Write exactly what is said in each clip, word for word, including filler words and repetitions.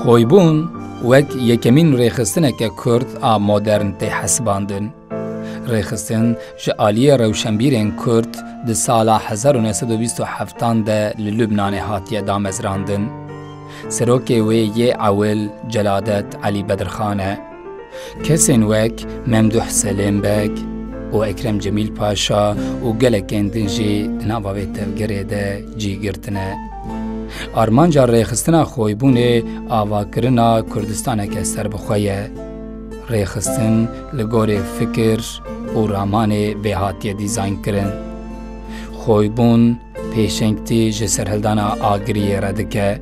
Xoybûn wek yekemîn rêxistineke Kurd a modern tê hesibandin. Rêxistin ji aliyê rewşenbîrên Kurd di sala hezar û neh sed û bîst û heftan de li Lubnanê hatiye damezrandin. Serokê wê yê ewil Celadet Elî Bedirxan e. Kesên wek Memduh Selim Beg û Ekrem Cemîl Paşa û gelekên din jî di nava vê tevgerê de cî girtine. Armanca rêxistina Xoybûnê avakirina Kurdistaneke serbixwe ye. Rêxistin li gorî fikir û ramanê vê hatiye dîzaynkirin. Xoybûn pêşengtî ji serhildana Agiriyê re dike.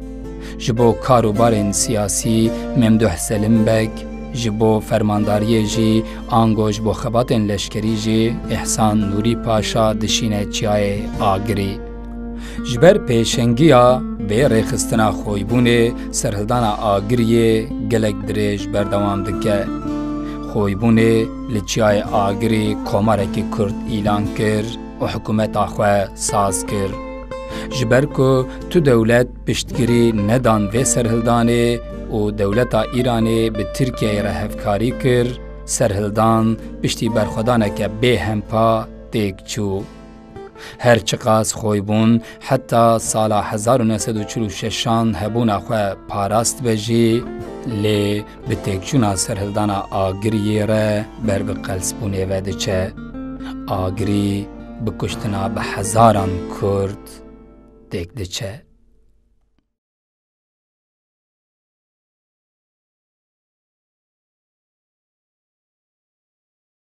Ji bo kar û barên siyasî Memduh Selim Beg, ji bo fermandariyê jî ango ji bo xebatên leşkerî jî Îhsan Nûrî Paşa dişîne çiyayê Agirî. Ji ber pêşengiya vê rêxistina Xoybûnê serhildana Agiriyê gelek dirêj berdewam dike. Xoybûnê li çiyayê Agirî komarekî Kurd îlan kir û hikûmeta xwe saz kir. Ji ber ku tu dewlet piştgirî nedan vê serhildanê û dewleta Îranê bi Tirkiyeyê re hevkarî kir, serhildan piştî berxwedaneke bêhempa têk çû. Her çiqas Xoybûn heta sala hezar û neh sed û çil û şeşan hebûna xwe parastbe jî, lê bi têkçûna serhildana Agiriyê re ber bi qelsbûnê ve diçe. Agirî bi kuştina bi hezaran Kurd têk diçe.